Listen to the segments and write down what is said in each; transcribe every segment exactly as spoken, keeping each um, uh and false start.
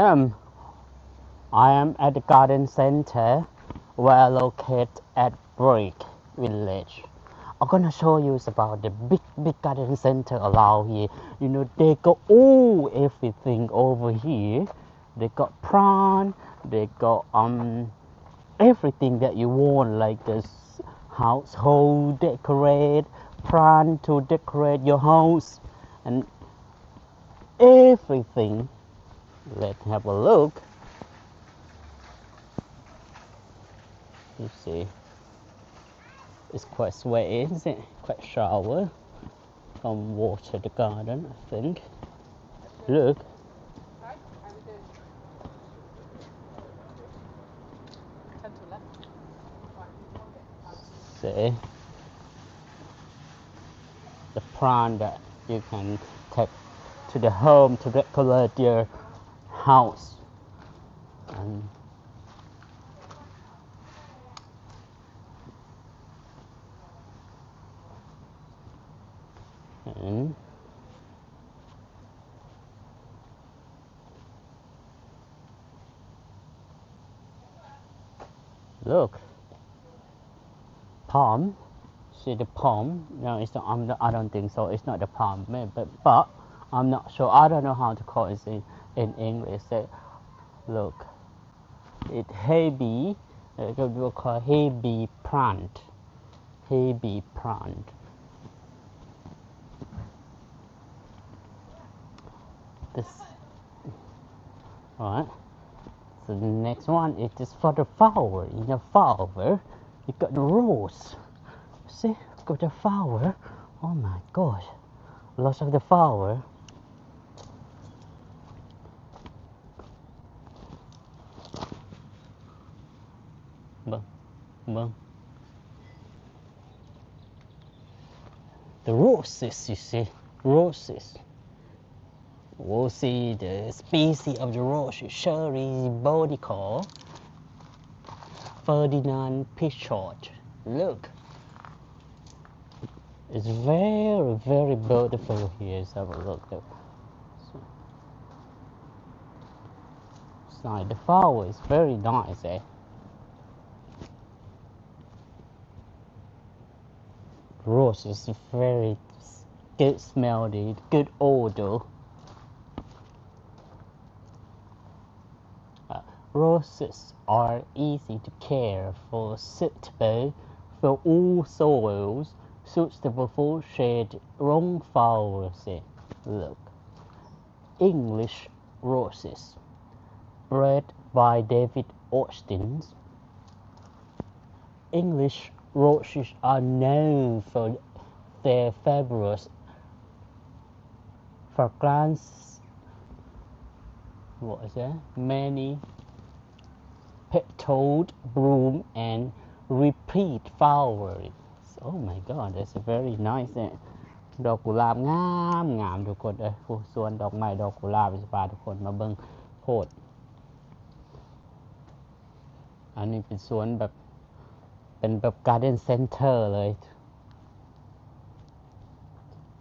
Um, I am at the garden center where located at Brick Village. I'm gonna show you about the big, big garden center around here. You know, they got all everything over here. They got plant, they got, um, everything that you want, like this household decorate, plant to decorate your house, and everything. Let's have a look. You see, it's quite sweaty, isn't it? Quite shower from water the garden, I think. Look. See the plant that you can take to the home to decorate your house. And, and look, palm. See the palm? No, it's not. I'm not, I don't think so. It's not the palm. But, but I'm not sure. I don't know how to call it in, in English. Say, look, it เฮบี ก็เรียกว่า เฮบี plant. เฮบี plant. This. All right. So the next one, it is for the flower. In the flower, you got the rose. See, got the flower. Oh my gosh, lots of the flower. เบิ่ง เบิ่ง the roses, you see, roses. We'll see the species of the rose, cherry botanicus, Ferdinand Pichot. Look, it's very, very beautiful here. Let's have a look. It's like the flower is very nice, eh? Rose is very good smelling, good odor. Uh, roses are easy to care for, suitable for all soils, suitable for shade, long flowers. Look, English roses, bred by David Austin. English roses are known for their fabulous fragrance. What is that? Many petaled bloom and repeat flowering. Oh my god, that's very nice. เนี่ย ดอกกุหลาบงามงามทุกคนเอ้ย โอ้ สวนดอกไม้ดอกกุหลาบ จะพาทุกคนมาเบิ่งโพด อันนี้เป็นสวนแบบ เป็นแบบ garden center เลย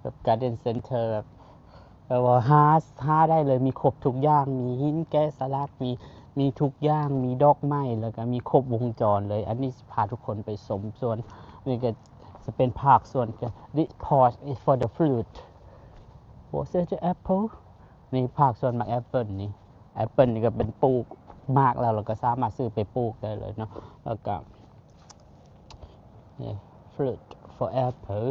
แบบ garden center แบบ แบบว่าหา หาได้เลย มีครบทุกอย่าง มีหินแกะสลัก มี มีทุกอย่าง มีดอกไม้ แล้วก็มีครบวงจรเลย อันนี้สิพาทุกคนไปชมสวน นี่ก็จะเป็นภาคสวน this part is for the fruit. What's it, apple? นี่ภาคสวนหมากแอปเปิลนี่ แอปเปิลนี่ก็เป็นปลูกหมากแล้ว เราก็สามารถซื้อไปปลูกได้เลยเนาะ แล้วก็ นี่ fruit for apple.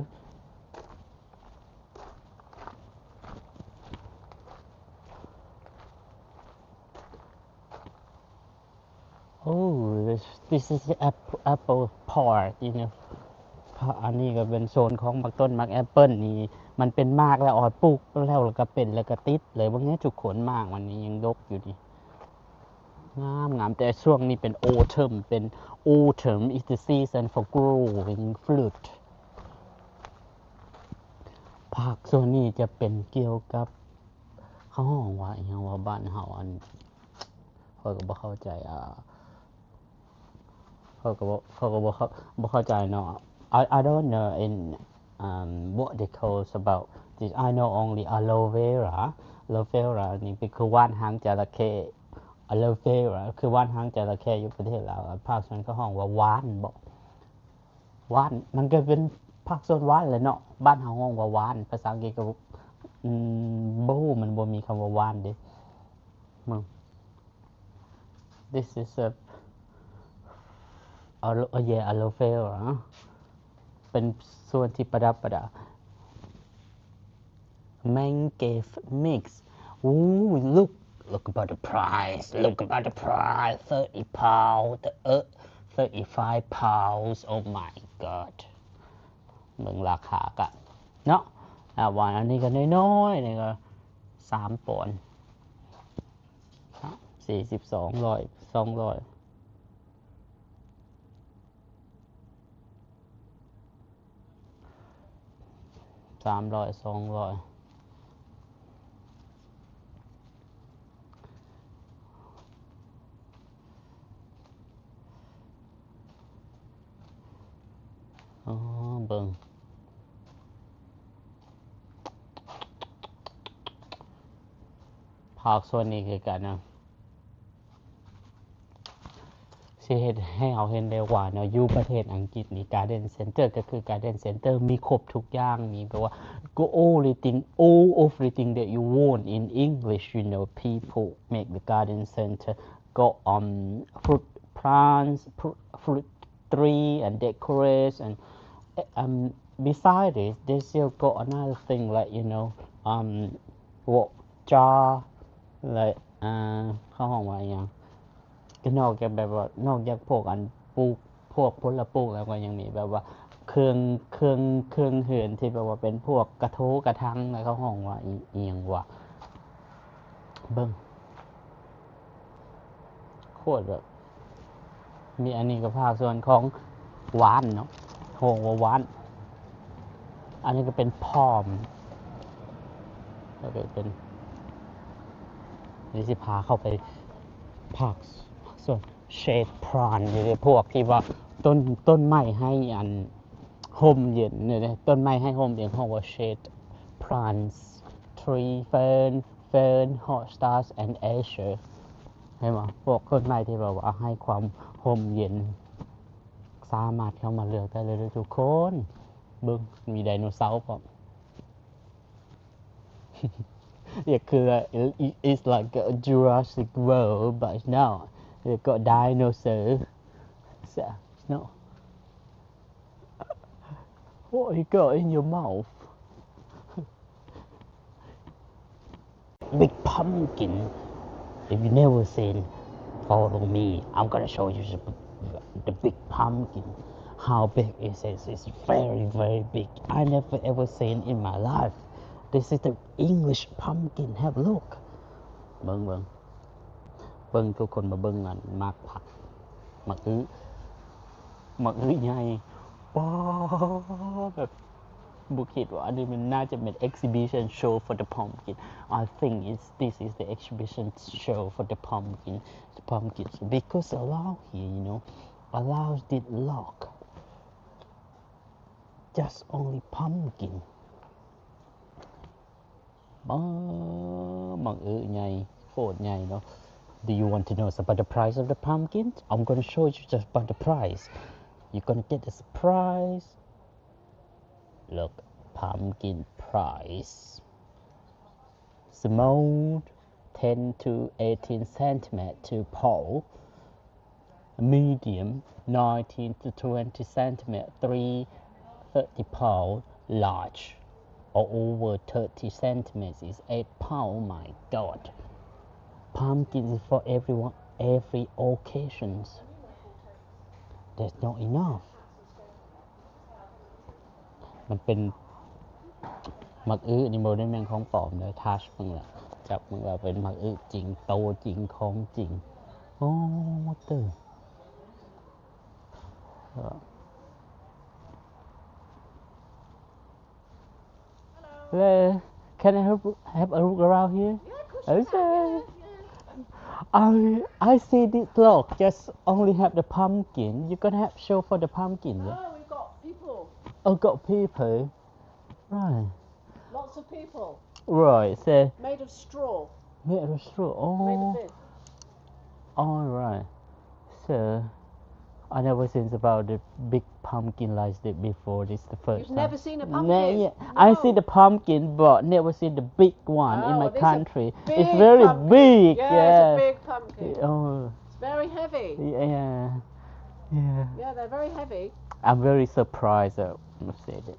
Oh, this, this is the apple, apple part, you know. อันนี้ก็เป็นโซนของหมากต้นหมากแอปเปิลนี่ มันเป็นหมากแล้ว ออดปลูกแล้ว แล้วก็เป็น แล้วก็ติดเลย เบิ่งแหน่ ทุกคน หมากมันนี่ยังดกอยู่นี่ งามงาม แต่ช่วงนี้เป็น autumn เป็น autumn is the season for growing fruit. ภาคส่วนนี้จะเป็นเกี่ยวกับ เขาฮ้องว่าอิหยังว่า บ้านเฮา อัน ข้อยก็บ่เข้าใจ อ่า ข้อยก็บ่ ข้อยก็บ่เข้า บ่เข้าใจเนาะ I I don't know in um what they call about this. I know only aloe vera. Aloe vera นี่เป็นคือว่านหางจระเข้ aloe vera คือว่านหางจระเข้อยู่ประเทศลาว ภาคสวนเขาฮ้องว่าว้านบ่ ว้าน มันก็เป็นภาคสวนว้านแหละเนาะ บ้านเฮาฮ้องว่าว้าน ภาษาอังกฤษก็ อืม บ่ฮู้ มันบ่มีคำว่าว้านเด้ มึง this is a aloe yeah aloe vera เป็นส่วนที่ประดับประดา Mangrove mix. Ooh, look, look about the price. Look about the price. Thirty pounds. Uh, thirty-five pounds. Oh my god. เบิ่งราคากันเนาะ อ่าหวานอันนี้ก็น้อยๆ นี่ก็สามปอนด์ สี่สิบ สองร้อย สองร้อย สามร้อย สองร้อย อ๋อ เบิ่ง ภาคส่วนนี้คือกันนะ สิเฮ็ดให้เฮาเห็นได้ว่าเนาะ อยู่ประเทศอังกฤษนี่ garden center ก็คือ garden center มีครบทุกอย่าง มีแบบว่า ก็ everything all everything that you want in English, you know, people make the garden center. Got um fruit plants, fruit, fruit tree and decorate and um beside this they still got another thing like, you know, um what jar like อ่าเขาฮ้องว่าอีหยัง ก็นอกจากแบบว่านอกจากพวกอันปลูกพวกผลปลูกแล้วก็ยังมีแบบว่าเครื่องเครื่องเครื่องเฮือนที่แบบว่าเป็นพวกกระโถกระถังแล้วเขาฮ้องว่าอีอีหยังวะ เบิ่ง โคตรแบบ มีอันนี้ก็ภาคส่วนของว้านเนาะ ฮ้องว่าว้าน อันนี้ก็เป็นพอม แล้วก็เป็น นี่สิพาเข้าไปภาคส่วน shade plant อยู่ในพวกที่ว่าต้นต้นไม้ให้อันฮ่มเย็นเนี่ยนะ ต้นไม้ให้ฮ่มเย็นฮ้องว่า shade plants, tree fern, fern, hostas and azure เห็นบ่ พวกต้นไม้ที่แบบว่าให้ความฮ่มเย็น สามารถเข้ามาเลือกได้เลยทุกคน เบิ่ง มีไดโนเสาร์พร้อม Yeah, คือ it- it's like a Jurassic World, but it's not. It got dinosaur. So, no. What you got in your mouth? Big pumpkin. If you never seen, follow me. I'm gonna show you the, the big pumpkin. How big is it? It's very, very big. I never ever seen in my life. This is the English pumpkin. Have a look. เบิ่งเบิ่งเบิ่งทุกคนมาเบิ่งกัน หมากผัก หมากอื้อ หมากอื้อใหญ่ ป๊าด แบบ บ่คิดว่าอันนี้มันน่าจะเป็น exhibition show for the pumpkin. I think it's this is the exhibition show for the pumpkin, the pumpkins, because allow here, you know, allow did lock, just only pumpkin. บ้า หมากอื้อใหญ่ โคตรใหญ่เนาะ Do you want to know about the price of the pumpkin? I'm gonna show you just about the price. You're gonna get a surprise. Look, pumpkin price. Small, ten to eighteen centimeter to pound. Medium, nineteen to twenty centimeter, three, thirty pound. Large, or over thirty centimeters is eight pound. My God. Pumpkin is for everyone, every occasions. There's not enough. มันเป็นหมากอื้อนี่บ่ได้แม่นของปลอมเด้อ touch มึงละ จับมึงละ เป็นหมากอื้อจริง โตจริง ของจริง โอ้ เตอ Hello, can I have, have a look around here? Yeah, of course you can. Okay. Yeah, yeah. I, I see this log just only have the pumpkin. You gonna have show for the pumpkin, yeah? No, we've got people. Oh, got people. Right. Lots of people. Right, so made of straw. Made of straw. Oh. Made of this. Uh, I never seen about the big pumpkin like this before. This is the first You've never time. Seen a Ne- pumpkin? yeah. I No. See the pumpkin, but never see the big one in Oh, my this is a country. Big It's very pumpkin. big. Yeah, Yeah. It's a big pumpkin. Oh, It's very heavy. Yeah. Yeah. Yeah, they're very heavy. I'm very surprised. Uh, I must say this.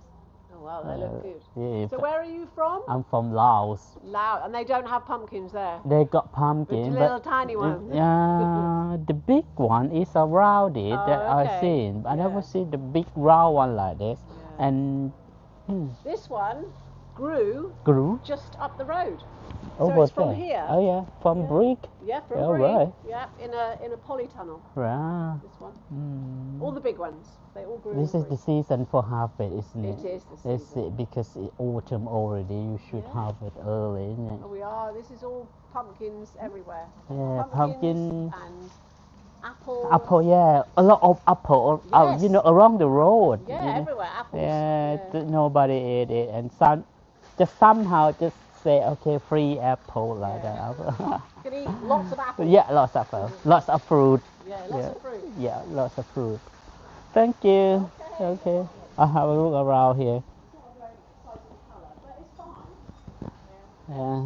Oh wow, they look Uh, good. Yeah. So where are you from? I'm from Laos. Laos, and they don't have pumpkins there. They got The pumpkin, little but tiny ones. Yeah, the big one is around it Oh, that I okay. Seen. I never Yeah. See the big round one like this. Yeah. And hmm, This one grew grew. Just up the road. Oh, So what's it's from that? Here. Oh yeah, from Yeah. brick. Yeah, from All Brig. Right. Yeah, in a in a polytunnel. Wow. This one. Mm. All the big ones. They all grew. This in Is the Brig. Season for harvest, isn't it? It is the It's season. Because it's autumn already. You should Yeah. Harvest early, isn't it? Oh, we are. This is all pumpkins everywhere. Yeah, pumpkins pumpkin. And apples. Apple, yeah, a lot of apple. Oh, Yes. You know, around the road. Yeah, you know. Everywhere apples. Yeah, th- nobody ate it, and some just somehow just say, okay, free apple like Yeah. That. You can eat lots of apples. Yeah, lots of apples, lots of fruit. Yeah, lots Yeah. Of fruit. Yeah, lots of fruit. Thank you. Okay. Okay, I'll have a look around here. Yeah.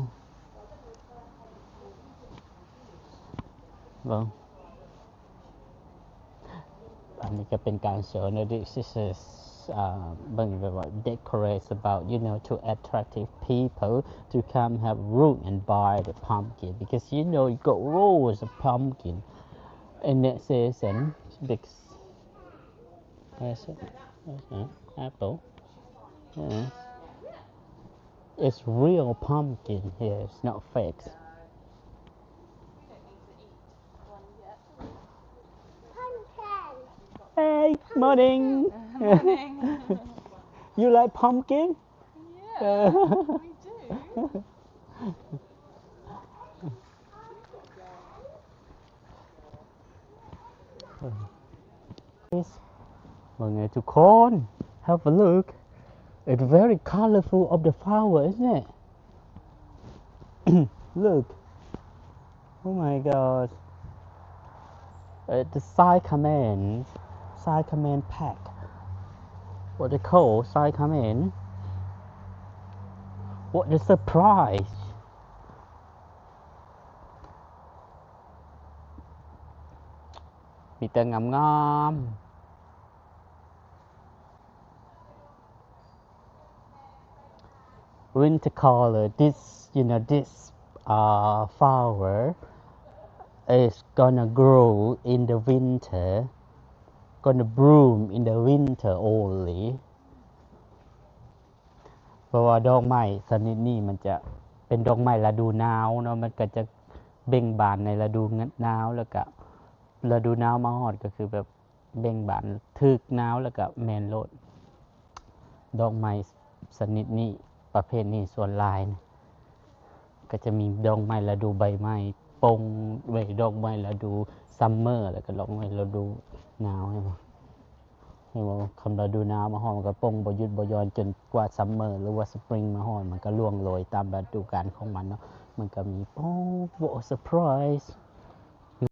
Well,อันนี้ก็เป็นการโชว์นะ this is uh, เบิ่งแบบว่า decorate about, you know, to attractive people to come have room and buy the pumpkin, because, you know, you got rows of pumpkin in that season. Because, what is it? What's that? Apple. Yeah. It's real pumpkin here. It's not fake. Hey, morning. Morning. You like pumpkin? Yeah, we do. Yes. ว่าไงทุกคน have a look. It's very colorful of the flower, isn't it? Look. Oh my God. Uh, the cyclamen, cyclamen pack. What they call cyclamen? What a surprise. มีแต่งามๆ winter color. This, you know, this uh, flower is gonna grow in the winter, gonna bloom in the winter only. เพราะว่าดอกไม้ชนิดนี้มันจะเป็นดอกไม้ฤดูหนาวเนาะ มันก็จะเบ่งบานในฤดูหนาว แล้วก็ฤดูหนาวมาฮอดก็คือแบบเบ่งบานถืกหนาวแล้วก็แม่นโลด ดอกไม้ชนิดนี้ประเภทนี้ส่วนหลายนะ ก็จะมีดอกไม้ฤดูใบไม้ปงไว้ ดอกไม้ฤดูซัมเมอร์ แล้วก็ดอกไม้ฤดูหนาว เห็นบ่ เห็นบ่ คันฤดูหนาวมาฮอดมันก็ปงบ่หยุดบ่หย่อนจนกว่าซัมเมอร์ หรือว่าสปริงมาฮอด มันก็ร่วงโรยตามฤดูกาลของมันเนาะ มันก็มี โอ้ what a surprise.